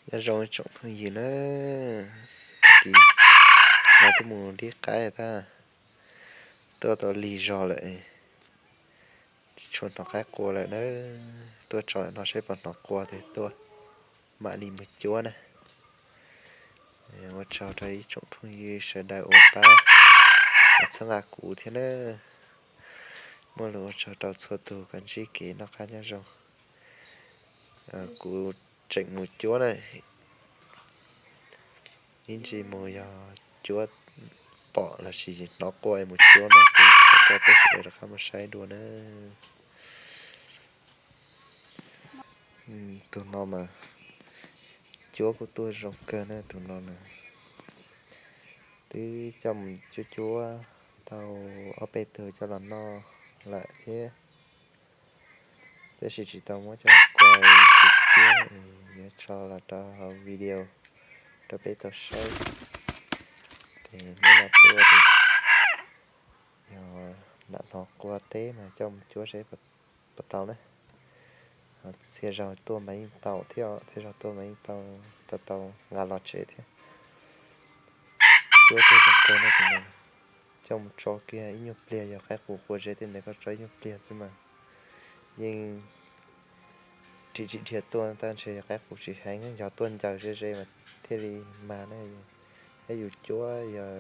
Nyob zoo tsoom phooj ywg na, tag kis no tuaj mus dib qaib tag, tuaj tau lig zog lawm, tsis tshua hnov qaib qua lawm na. Tuaj tso lawm no saib puas hnov qua tes tuaj mam li mus cuab na. Ua tsaug rau ib tsoom phooj ywg sawv daws uas pab txhawb nqa kuv thiab na. Muaj lus ua tsaug rau txhua tus kom ntsib kev noj qab nyob zoo. Kuv tseem mus cuab na, ib ntsis mus yog cuab pom lossis hnov qua es mus cuab no ces tso peb sawv daws rov qab mus saib dua na. Tus no mas cuab kuj tuaj zoo kawg na, tus no na. Twb coj mus cuab cuab tau ob peb tug coj los noj lawm thiab, tab sis tsis tau muab coj los kuas tsis tiab, yuav tso los rau hauv video rau peb tau saib. Ces hnub no tuaj ces yog lam hnov qua teb mas coj mus cuab saib puas tau na. Txhia zaug tuaj mas yeej tau thiab, txhia zaug tuaj mas yeej tau, tau tau nqa los tsev thiab. Cuab tuaj zoo kawg no tus no. Coj mus tso kiag ib nyuag pliag, yog qaib qus qua zeb tej ntawd koj tso ib nyuag pliag xwb mas yeej ris ris dhia tuaj, tab ntshe yog qaib qus tsis heev, yog tuaj ncaws ze ze mas thiaj li mag na. Thiab yus cuab yog